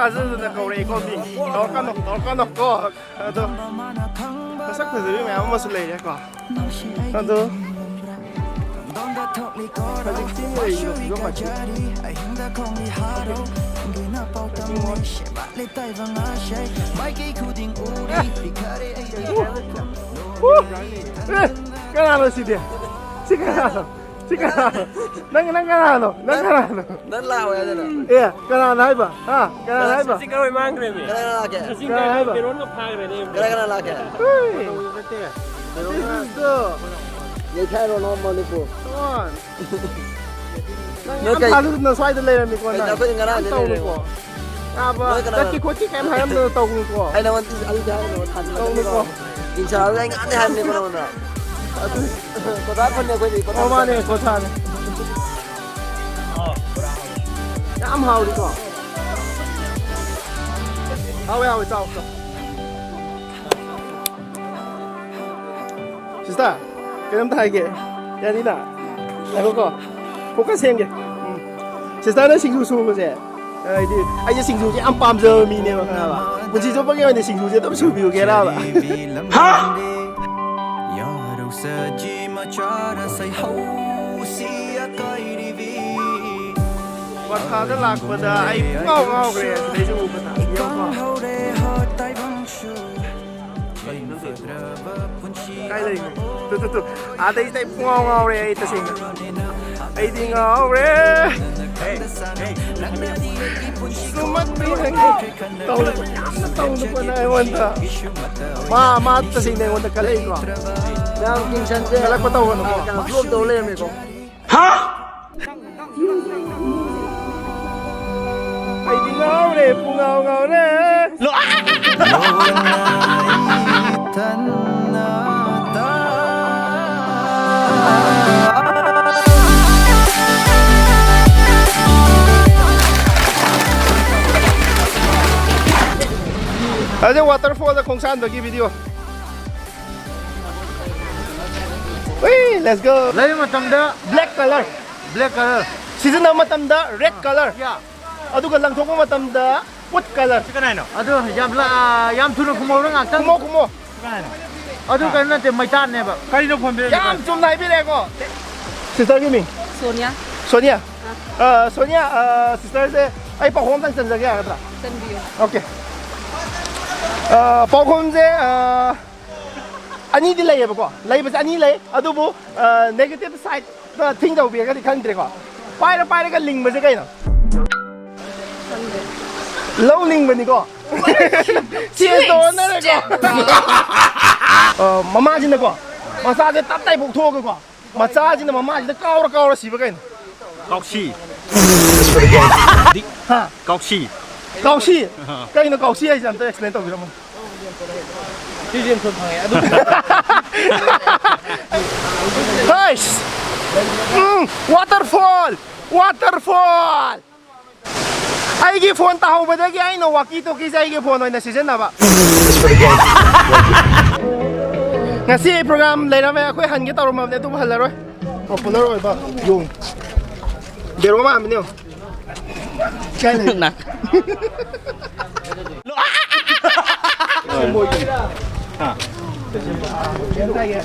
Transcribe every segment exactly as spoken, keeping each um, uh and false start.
ꯊꯥꯖꯗꯅ ꯀꯧꯔꯛꯏꯀꯣ ꯃꯤ꯫ ꯇꯧꯔꯛꯀꯅꯣ, ꯇꯧꯔꯛꯀꯅꯣ ꯀꯣ꯫ ꯑꯗꯣ ꯃꯁꯛ ꯐꯖꯕꯤ ꯃꯌꯥꯝ ꯑꯃꯁꯨ ꯂꯩꯔꯦꯀꯣ꯫ ꯑꯗꯣ ꯍꯧꯖꯤꯛꯇꯤ ꯂꯩꯔꯤꯕ ꯐꯤꯕꯝ ꯑꯁꯤ꯫ ꯎ! ꯑꯦ! ꯀꯅꯥꯅꯣ ꯁꯤꯗꯤ? ꯁꯤ ꯀꯅꯥꯅꯣ? ꯁꯤ ꯀꯅꯥꯅꯣ? ꯅꯪ, ꯅꯪ ꯀꯅꯥꯅꯣ? ꯅꯪ ꯀꯅꯥꯅꯣ? ꯅꯪ ꯂꯥꯛꯑꯣ ꯍꯥꯏꯗꯅ꯫ ꯑꯦ, ꯀꯅꯥꯅꯣ ꯍꯥꯏꯕ? ꯍꯥ? ꯀꯅꯥꯅꯣ ꯍꯥꯏꯕ? ꯁꯤ ꯀꯔꯣꯏ ꯃꯥꯡꯈ꯭ꯔꯦꯃꯤ꯫ ꯀꯅꯥ ꯂꯥꯛꯀꯦ? ꯁꯤ ꯀꯅꯥ ꯍꯥꯏꯕ? ꯀꯦꯔꯣꯟꯒ ꯐꯥꯈ꯭ꯔꯦꯅꯦ꯫ ꯀꯅꯥ, ꯀꯅꯥ ꯂꯥꯛꯀꯦ? ꯍꯣꯏ꯫ ꯅꯠꯇꯦ꯫ This is the ꯌꯩꯈꯥꯏꯔꯣ no Manipur. Come on. ꯅꯪ ꯅꯣꯏ ꯌꯥꯝ ꯀꯩ-, ꯊꯥꯖꯗꯅ ꯁ꯭ꯋꯥꯏꯗ ꯂꯩꯔꯝꯃꯤꯀꯣ ꯀꯩꯅꯣ ꯅꯪ꯫ ꯑꯩꯈꯣꯏꯗꯤ ꯉꯔꯥꯡꯗꯩ ꯌꯥꯝ ꯇꯧꯅꯨꯀꯣ꯫ ꯂꯩꯔꯝꯃꯤꯀꯣ꯫ ꯌꯥꯕ, ꯅꯣꯏ ꯀꯅꯥ-, ꯆꯠꯀꯦ ꯈꯣꯠꯀꯦ ꯀꯩꯝ ꯍꯥꯏꯔꯝꯗꯅ ꯇꯧꯅꯨꯀꯣ꯫ ꯑꯩ ꯅꯉꯣꯟꯗ ꯑꯗꯨꯗꯤ ꯍꯥꯏꯔꯝꯃꯤꯀꯣ, ꯊꯥꯖꯤꯜꯂꯛꯀꯅꯤꯀꯣ꯫ ꯇꯧꯅꯨꯀꯣ꯫ ꯏꯟꯁꯥꯜꯂꯥ ꯑꯩ ꯉꯔꯥꯡꯗꯩ ꯍꯥꯏꯕꯅꯤꯀꯣ ꯅꯉꯣꯟꯗ꯫ ꯑꯗꯨ ꯀꯣꯊꯥ ꯈꯨꯟꯅꯦ ꯑꯩꯈꯣꯏꯗꯤ, ꯀꯣꯊꯥ ꯑꯣ, ꯃꯥꯅꯦ, ꯈꯨꯟꯅꯦ꯫ ꯀꯣꯊꯥꯅꯦ꯫ ꯌꯥꯝ ꯍꯥꯎꯔꯤꯀꯣ꯫ ꯍꯥꯎꯋꯦ, ꯍꯥꯎꯋꯦ, ꯆꯥꯎ, ꯆꯥꯎ꯫ Sister, ꯀꯩꯅꯣꯝꯇ ꯍꯥꯏꯒꯦ꯫ ꯌꯥꯅꯤꯅ? ꯉꯥꯏꯈꯣꯀꯣ꯫ Focus ꯁꯦꯝꯒꯦ꯫ ꯎꯝ꯫ Sister ꯅ ꯁꯤꯡꯖꯨ ꯁꯨꯕꯁꯦ, ꯍꯥꯏꯗꯤ, ꯑꯩꯁꯦ ꯁꯤꯡꯖꯨꯁꯦ ꯌꯥꯝ ꯄꯥꯝꯖꯕ ꯃꯤꯅꯦꯕ, ꯈꯪꯉꯕ? ꯄꯨꯟꯁꯤ ꯆꯨꯞꯄꯒꯤ ꯑꯣꯏꯅ ꯁꯤꯡꯖꯨꯁꯦ ꯑꯗꯨꯝ ꯁꯨꯕꯤꯌꯨꯒꯦꯔꯕ? ꯍꯥ? ꯀ꯭ꯋꯥꯊꯥꯗ ꯂꯥꯛꯄꯗ ꯑꯩ ꯄꯨꯡꯉꯥꯎ ꯉꯥꯎꯈ꯭ꯔꯦ꯫ ꯁꯤꯗꯩꯁꯤ ꯎꯕꯗ꯫ ꯌꯦꯡꯉꯨꯀꯣ꯫ ꯀꯥꯏ ꯂꯩꯅꯣ? Two, two, two. ꯑꯥꯗꯩꯁꯤꯗ ꯑꯩ ꯄꯨꯡꯉꯥꯎ ꯉꯥꯎꯔꯦ ꯑꯩ ꯇꯁꯦꯡꯅ꯫ ꯑꯩꯗꯤ ꯉꯥꯎꯔꯦ꯫ ꯁꯨꯃꯟꯕꯤ ꯍꯦꯛꯇ ꯇꯧꯅꯨꯀꯣ, ꯌꯥꯝꯅ ꯇꯧꯅꯨꯀꯣ ꯅꯪ ꯑꯩꯉꯣꯟꯗ꯫ ꯃꯥ, ꯃꯥ ꯇꯁꯦꯡꯅ ꯑꯩꯉꯣꯟꯗ ꯀꯜꯂꯛꯏꯀꯣ꯫ ꯃꯌꯥꯝ tension ꯁꯦ ꯀꯜꯂꯛꯄ ꯇꯧꯒꯅꯨꯀꯣ꯫ ꯀꯩꯅꯣ, drop ꯇꯧ ꯂꯩꯔꯝꯃꯦꯀꯣ꯫ ꯍꯥ? ꯑꯩꯗꯤ ꯉꯥꯎꯔꯦ, ꯄꯨꯡꯉꯥꯎ ꯉꯥꯎꯔꯦ꯫ ꯂꯣ-, ꯑꯗꯩ waterfall ꯗ ꯈꯣꯡꯁꯥꯟꯕꯒꯤ video꯫ ꯎꯏ, let's go꯫ ꯂꯩꯕ ꯃꯇꯝꯗ black color꯫ Black color꯫ ꯁꯤꯖꯤꯟꯅꯕ ꯃꯇꯝꯗ red color꯫ Yeah꯫ ꯑꯗꯨꯒ ꯂꯪꯊꯣꯛꯄ ꯃꯇꯝꯗ What color? ꯁꯤ ꯀꯅꯥꯅꯣ? ꯑꯗꯨ ꯌꯥꯝ ꯂ-, ꯌꯥꯝ ꯊꯨꯅ ꯈꯨꯝꯍꯧꯔꯣ ꯉꯥꯛꯇꯪ꯫ ꯈꯨꯝꯃꯣ, ꯈꯨꯝꯃꯣ꯫ ꯁꯤ ꯀꯅꯥꯅꯣ? ꯑꯗꯨ ꯀꯩꯅꯣ ꯅꯠꯇꯦ, ꯃꯩꯇꯥꯟꯅꯦꯕ꯫ ꯀꯔꯤꯅꯣ ꯐꯣꯟ ꯄꯤꯔꯛꯏꯗꯣ? ꯌꯥꯝ ꯆꯨꯝꯅ ꯍꯥꯏꯕꯤꯔꯛꯑꯦꯀꯣ꯫ Sisterꯒꯤ ꯃꯤꯡ? ꯁꯣꯅꯤꯌꯥ꯫ ꯁꯣꯅꯤꯌꯥ? ꯑꯥ, ꯁꯣꯅꯤꯌꯥ, ꯑꯥ, sisterꯁꯦ ꯑꯩ ꯄꯥꯎꯈꯣꯝ ꯑꯝꯇꯪ ꯆꯟꯖꯒꯦ ꯌꯥꯒꯗ꯭ꯔꯥ? ꯆꯟꯕꯤꯌꯨ꯫ Okay꯫ ꯑꯥ, ꯄꯥꯎꯈꯣꯝꯁꯦ, ꯑꯥ, ꯑꯅꯤꯗꯤ ꯂꯩꯌꯦꯕꯀꯣ꯫ ꯂꯩꯕꯁꯦ ꯑꯅꯤ ꯂꯩ꯫ ꯑꯗꯨꯕꯨ, ꯑꯥ, negative side ꯊꯤꯡ ꯇꯧꯕꯤꯔꯒꯗꯤ ꯈꯪꯗ꯭ꯔꯦꯀꯣ꯫ ꯄꯥꯏꯔ ꯄꯥꯏꯔꯒ ꯂꯤꯡꯕꯁꯦ ꯀꯩꯅꯣ? ꯂꯧ ꯂꯤꯡꯕꯅꯤꯀꯣ꯫ Chess ꯇꯧꯅꯔꯦꯀꯣ꯫ ꯑ, ꯃꯃꯥꯁꯤꯅꯀꯣ, ꯃꯆꯥꯁꯦ ꯇꯞ ꯇꯥꯏ ꯄꯣꯛꯊꯣꯛꯑꯒꯀꯣ, ꯃꯆꯥꯁꯤꯅ ꯃꯃꯥꯁꯤꯗ ꯀꯥꯎꯔ ꯀꯥꯎꯔ ꯁꯤꯕ ꯀꯩꯅꯣ? ꯀꯥꯎꯁꯤ꯫ ꯍꯥ? ꯀꯥꯎꯁꯤ꯫ ꯀꯥꯎꯁꯤ? ꯑ꯫ ꯀꯩꯅꯣ ꯀꯥꯎꯁꯤ ꯍꯥꯏꯁꯦ? ꯑꯝꯇ explain ꯇꯧꯕꯤꯔꯝꯃꯣ꯫ ꯁꯤꯁꯦ ꯌꯥꯝ ꯊꯨꯅ ꯐꯪꯉꯦ꯫ ꯑꯗꯨ ꯍꯩꯁ! ꯎꯝ, waterfall! Waterfall! ꯑꯩꯒꯤ ꯐꯣꯟ ꯇꯥꯍꯧꯕꯗꯒꯤ ꯑꯩꯅ walkie talkieꯁꯦ ꯑꯩꯒꯤ ꯐꯣꯟ ꯑꯣꯏꯅ ꯁꯤꯖꯤꯟꯅꯕ꯫ ꯉꯁꯤ program ꯂꯩꯔꯝꯃꯦ, ꯑꯩꯈꯣꯏ ꯍꯟꯒꯦ ꯇꯧꯔꯝꯃꯕꯅꯦ, ꯑꯗꯨꯕꯨ ꯍꯜꯂꯔꯣꯏ꯫ Popular ꯑꯣꯏꯕ ꯌꯣꯡ꯫ ꯕꯦꯔꯣ ꯃꯥꯟꯕꯅꯦ ꯌꯦꯡꯉꯣ꯫ ꯀꯥꯏ ꯂꯩ? ꯅꯥ꯫ ꯍꯥ꯫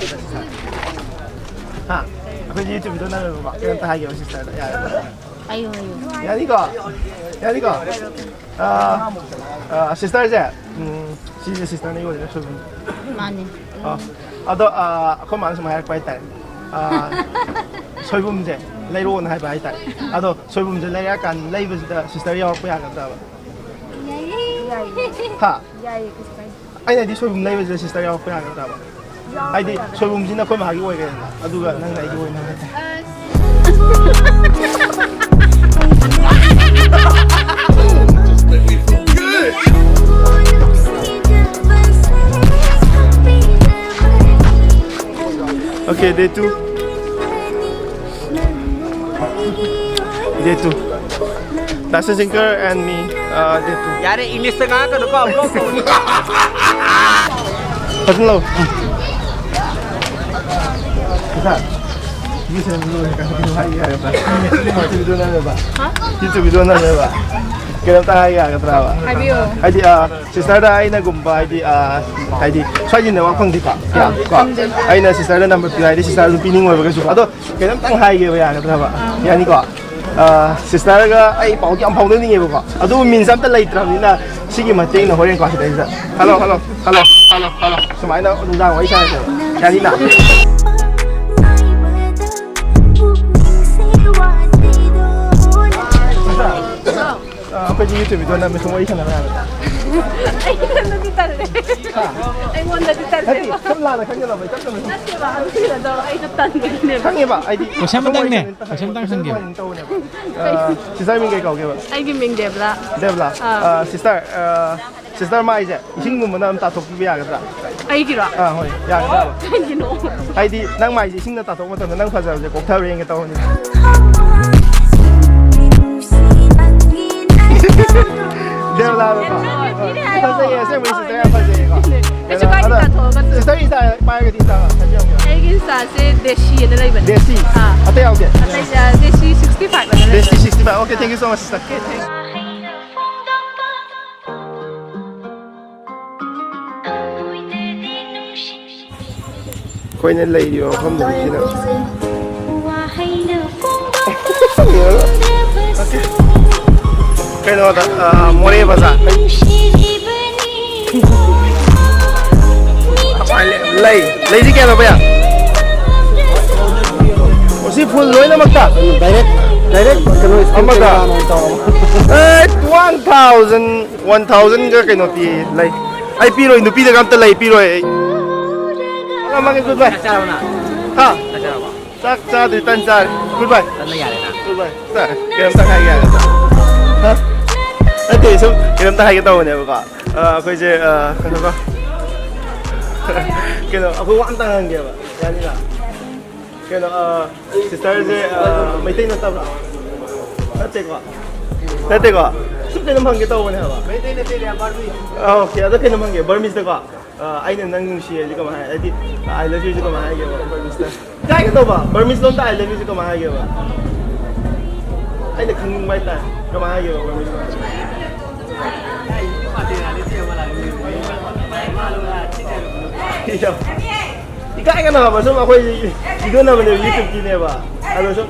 ꯍꯥ? ꯑꯩꯈꯣꯏꯗꯤ YouTubeꯗ ꯅꯪ ꯀꯩꯅꯣꯝꯇ ꯍꯥꯏꯒꯦꯕ sisterꯗ꯫ ꯌꯥꯔꯦ꯫ ꯍꯥꯏꯌꯨ, ꯍꯥꯏꯌꯨ꯫ ꯌꯥꯅꯤꯀꯣ? ꯌꯥꯅꯤꯀꯣ? ꯑꯥ, ꯑꯥ, sisterꯁꯦ, ꯎꯝ, ꯁꯤꯁꯦ sisterꯅ ꯌꯣꯜꯂꯤꯔ ꯁꯣꯏꯕꯨꯝ? ꯃꯥꯅꯦ꯫ ꯑꯥ, ꯑꯗꯣ, ꯑꯥ, ꯑꯩꯈꯣꯏ ꯃꯥꯅ ꯁꯨꯃꯥꯏꯅ ꯍꯥꯏꯔꯛꯄ ꯍꯥꯏꯇꯥꯔꯦ꯫ ꯑꯥ, ꯁꯣꯏꯕꯨꯝꯁꯦ ꯂꯩꯔꯛꯑꯣꯅ ꯍꯥꯏꯕ ꯍꯥꯏꯇꯥꯔꯦ꯫ ꯑꯗꯣ ꯁꯣꯏꯕꯨꯝꯁꯦ ꯂꯩꯔꯛꯑꯀꯥꯟꯗ ꯂꯩꯕꯁꯤꯗ sister ꯌꯥꯎꯔꯛꯄ ꯌꯥꯒꯗ꯭ꯔꯕ? ꯌꯥꯏꯌꯦ꯫ ꯍꯥ? ꯌꯥꯏꯌꯦ, ꯀꯩꯁꯨ ꯀꯥꯏꯗꯦ꯫ ꯑꯩꯅ ꯍꯥꯏꯗꯤ ꯁꯣꯏꯕꯨꯝ ꯂꯩꯕꯁꯤꯗ sister ꯌꯥꯎꯔꯛꯄ ꯌꯥꯒꯗ꯭ꯔꯕ? ꯌꯥꯎꯔꯛꯄ ꯍꯥꯏꯗꯤ ꯌꯥꯒꯗ꯭ꯔꯥ? ꯁꯣꯏꯕꯨꯝꯁꯤꯅ ꯑꯩꯈꯣꯏ ꯃꯥꯒꯤ ꯑꯣꯏꯔꯦꯗꯅ, ꯑꯗꯨꯒ ꯅꯪꯅ ꯑꯩꯒꯤ ꯑꯣꯏꯅ ꯍꯥꯏꯇꯥꯔꯦ꯫ ꯑꯁ꯫ Okay, day two. Day two. That's the singer and me, uh, day two. ꯌꯥꯔꯦ, Englishꯇ ꯉꯥꯡꯉꯛꯀꯅꯨꯀꯣ, block ꯇꯧꯅꯤ꯫ ꯐꯖꯅ ꯂꯧ꯫ ꯏꯁꯥ, ꯃꯤꯁꯦ ꯂꯣꯏꯔꯦ, ꯀꯩꯅꯣ ꯍꯥꯏꯒꯦ ꯍꯥꯏꯔꯕ? ꯍꯥ? YouTube video ꯅꯝꯃꯦꯕ꯫ ꯀꯩꯅꯣꯝꯇ ꯍꯥꯏ ꯌꯥꯒꯗ꯭ꯔꯥꯕ? ꯍꯥꯏꯕꯤꯌꯣ꯫ ꯍꯥꯏꯗꯤ, ꯑ, ꯁꯤꯁꯇꯔꯗ ꯑꯩꯅꯒꯨꯝꯕ, ꯍꯥꯏꯗꯤ, ꯑ, ꯍꯥꯏꯗꯤ, ꯁ꯭ꯋꯥꯏꯗꯤ ꯅꯦꯠꯋꯥꯛ ꯐꯪꯗꯦꯀꯣ? ꯑꯥ, ꯀꯣ? ꯐꯪꯗꯦ꯫ ꯑꯩꯅ ꯁꯤꯁꯇꯔꯗ ꯅꯝꯕꯔ ꯄꯤꯌꯨ ꯍꯥꯏꯗꯤ ꯁꯤꯁꯇꯔ ꯑꯗꯨꯝ ꯄꯤꯅꯤꯡꯉꯣꯏꯕ ꯀꯩꯁꯨ꯫ ꯑꯗꯣ ꯀꯩꯅꯣꯝꯇꯪ ꯍꯥꯏꯒꯦꯕ, ꯌꯥꯒꯗ꯭ꯔꯕ? ꯑꯥ꯫ ꯌꯥꯅꯤꯀꯣ? ꯑ, ꯁꯤꯁꯇꯔꯒ ꯑꯩ ꯄꯥꯎꯗꯤ ꯌꯥꯝ ꯐꯥꯎꯅꯅꯤꯡꯉꯦꯕꯀꯣ, ꯑꯗꯨꯕꯨ ꯃꯤꯟꯁ ꯑꯝꯇ ꯂꯩꯇ꯭ꯔꯕꯅꯤꯅ ꯁꯤꯒꯤ ꯃꯇꯦꯡꯅ ꯍꯣꯔꯦꯟꯀꯣ ꯁꯤꯗꯩꯁꯤꯗ, "hello, hello, hello, hello, hello", ꯁꯨꯃꯥꯏꯅ ꯅꯨꯡꯗꯥꯡ ꯋꯥꯔꯤ ꯁꯥꯟꯅꯁꯦꯕ꯫ ꯌꯥꯅꯤꯅ? ꯑ, ꯑꯩꯈꯣꯏꯗꯤ YouTube video ꯅꯝꯃꯦ, ꯁꯨꯝ ꯋꯥꯔꯤ ꯁꯥꯟꯅꯕ ꯌꯥꯕ꯫ ꯑꯩꯉꯣꯟꯗꯗꯤ ꯇꯜꯂꯦ꯫ ꯍꯥ? ꯑꯩꯉꯣꯟꯗꯗꯤ ꯇꯜꯂꯦ꯫ ꯅꯠꯇꯦ, ꯁꯨꯝ ꯂꯥꯟꯅ ꯈꯪꯒꯗꯕ, ꯏꯆꯝ ꯆꯝꯅ ꯁꯨꯝ꯫ ꯅꯠꯇꯦꯕ, ꯑꯗꯨꯒꯤꯗꯣ ꯑꯩꯗꯣ ꯇꯟꯕꯒꯤꯅꯦꯕ꯫ ꯈꯪꯉꯦꯕ, ꯑꯩꯗꯤ ꯀꯣꯏꯁꯟ ꯁꯨꯝ ꯋꯥꯔꯤ ꯑꯃꯇꯪꯅꯦ, ꯁꯥꯟꯅ-, ꯀꯣꯏꯁꯟ ꯑꯃꯇꯪ ꯁꯨꯝ ꯍꯪꯒꯦꯕ꯫ ꯋꯥꯔꯤ ꯇꯧꯕꯅꯦꯕ꯫ ꯑ, ꯁꯤꯁꯇꯔ ꯃꯤꯡ ꯀꯩ ꯀꯧꯒꯦꯕ? ꯑꯩꯒꯤ ꯃꯤꯡ ꯗꯦꯕꯂꯥ꯫ ꯗꯦꯕꯂꯥ꯫ ꯑꯥ꯫ ꯑ, ꯁꯤꯁꯇꯔ, ꯑ, ꯁꯤꯁꯇꯔ ꯃꯥꯏꯁꯦ ꯏꯁꯤꯡꯒꯨꯝꯕꯅ ꯑꯗꯨꯝ ꯇꯥꯊꯣꯛꯄꯤꯕ ꯌꯥꯒꯗ꯭ꯔꯥ? ꯑꯩꯒꯤꯔꯣ? ꯑꯥ, ꯍꯣꯏ, ꯌꯥꯒꯗ꯭ꯔꯥꯕ? ꯀꯩꯒꯤꯅꯣ? ꯍꯥꯏꯗꯤ ꯅꯪ ꯃꯥꯏꯁꯦ ꯏꯁꯤꯡꯅ ꯇꯥꯊꯣꯛꯄ ꯃꯇꯝꯗ ꯅꯪ ꯐꯖꯕꯁꯦ ꯀꯣꯛꯊꯕ꯭ꯔꯥ ꯌꯦꯡꯒꯦ ꯇꯧꯕꯅꯤ꯫ ꯗꯦꯕꯂꯥꯗꯀꯣ? ꯍꯣꯏ, ꯐꯖꯩꯌꯦ, ꯑꯁꯦꯡꯕꯩ ꯁꯤꯁꯇꯔ ꯌꯥꯝ ꯐꯖꯩꯌꯦꯀꯣ꯫ ꯀꯩꯁꯨ ꯀꯥꯏꯗꯦ, ꯑꯗꯣ ꯇꯥꯊꯣꯛꯑꯒ꯫ ꯁꯤꯁꯇꯔ ꯏꯟꯁꯇꯥ ꯄꯥꯏꯔꯒꯗꯤ ꯏꯟꯁꯇꯥ ꯍꯥꯏꯕꯤꯔꯝꯒꯦ꯫ ꯑꯩꯒꯤ ꯏꯟꯁꯇꯥꯁꯦ ꯗꯦꯁꯤ ꯑꯅ ꯂꯩꯕꯅꯦ꯫ ꯗꯦꯁꯤ? ꯑꯥ꯫ ꯑꯇꯩ ꯌꯥꯎꯗꯦ? ꯑꯇꯩ, ꯑ, ꯗꯦꯁꯤ sixty five ꯑꯅ ꯂꯩꯕꯅꯦ꯫ ꯗꯦꯁꯤ sixty five꯫ Okay, thank you so much, sister꯫ Okay, thank you꯫ ꯑꯩꯈꯣꯏꯅ ꯂꯩꯔꯤꯕ ꯃꯐꯝꯗꯨꯒꯤꯅ ꯀꯩꯅꯣꯗ, ꯑ, ꯃꯣꯔꯦ ꯕꯖꯥꯔ꯫ ꯂꯩ, ꯂꯩꯁꯤ ꯀꯌꯥꯅꯣ, ꯚꯩꯌꯥ? ꯑꯣ, ꯁꯤ ꯐꯨꯜ ꯂꯣꯏꯅꯃꯛꯇ? ꯗꯥꯏꯔꯦꯛ, ꯗꯥꯏꯔꯦꯛ ꯀꯩꯅꯣ, ꯁ꯭ꯀꯨꯜ ꯑꯃꯗ? ꯀꯩꯀꯥ ꯑꯣꯏꯅ ꯇꯧꯔꯕ꯫ ꯑꯦ, one thousand, one thousand ꯒ ꯀꯩꯅꯣ ꯄꯤ, ꯂꯩ꯫ ꯑꯩ ꯄꯤꯔꯣꯏ, ꯅꯨꯄꯤꯗꯒ ꯑꯝꯇ ꯂꯩ ꯄꯤꯔꯣꯏ ꯑꯩ꯫ ꯊꯝꯃꯒꯦ, good bye꯫ ꯆꯥꯛ ꯆꯥꯔꯕꯣ ꯅꯪ? ꯍꯥ? ꯆꯥꯛ ꯆꯥꯔꯕꯣ? ꯆꯥꯛ ꯆꯥꯗ꯭ꯔꯤ, ꯇꯟ ꯆꯥꯔꯦ꯫ Good bye꯫ ꯇꯟꯅ ꯌꯥꯔꯦ ꯅꯪ꯫ Good bye꯫ ꯁꯥꯔ, ꯀꯩꯅꯣꯝꯇ ꯍꯥꯏꯒꯦ ꯍꯥꯏꯕ꯫ ꯍꯥ? ꯅꯠꯇꯦ, ꯁꯨꯝ ꯀꯩꯅꯣꯝꯇ ꯍꯥꯏꯒꯦ ꯇꯧꯕꯅꯦꯕꯀꯣ꯫ ꯑ, ꯑꯩꯈꯣꯏꯁꯦ, ꯑ, ꯀꯩꯅꯣꯀꯣ꯫ ꯀꯩꯅꯣ, ꯑꯩꯈꯣꯏ ꯋꯥ ꯑꯝꯇ ꯉꯥꯡꯒꯦꯕ꯫ ꯌꯥꯅꯤꯅ? ꯀꯩꯅꯣ, ꯑ, ꯁꯤꯁꯇꯔꯁꯦ, ꯑ, ꯃꯩꯇꯩ ꯅꯠꯇꯕ꯭ꯔꯥ? ꯅꯠꯇꯦꯀꯣ? ꯅꯠꯇꯦꯀꯣ? ꯁꯨꯝ ꯀꯩꯅꯣꯝ ꯍꯪꯒꯦ ꯇꯧꯕꯅꯦ ꯍꯥꯏꯕ꯫ ꯃꯩꯇꯩ ꯅꯠꯇꯦ, ꯕꯔꯃꯤ꯫ ꯑ, okay, ꯑꯗꯣ ꯀꯩꯅꯣꯝ ꯍꯪꯒꯦ, ꯕꯔꯃꯤꯁꯇꯀꯣ꯫ ꯑ, ꯑꯩꯅ ꯅꯪ ꯅꯨꯡꯁꯤ ꯍꯥꯏꯁꯦ ꯀꯃꯥꯏ ꯍꯥꯏ? ꯍꯥꯏꯗꯤ, "I love you" ꯁꯦ ꯀꯃꯥꯏ ꯍꯥꯏꯒꯦꯕ ꯕꯔꯃꯤꯁꯇ? ꯀꯥꯏꯒꯦ ꯇꯧꯕ? ꯕꯔꯃꯤꯁ ꯂꯣꯟꯗ "I love you" ꯁꯦ ꯀꯃꯥꯏ ꯍꯥꯏꯒꯦꯕ? ꯑꯩꯅ ꯈꯪꯅꯤꯡꯕ ꯍꯥꯏꯇꯥꯔꯦ꯫ ꯀꯃꯥꯏꯅ ꯍꯥꯏꯒꯦꯕ? ꯏꯀꯥꯏꯒꯅꯣ ꯍꯥꯏꯕ, ꯁꯨꯝ ꯑꯩꯈꯣꯏ ꯚꯤꯗꯤꯑꯣ ꯅꯝꯕꯅꯦꯕ, YouTubeꯀꯤꯅꯦꯕ꯫ ꯑꯗꯣ ꯁꯨꯝ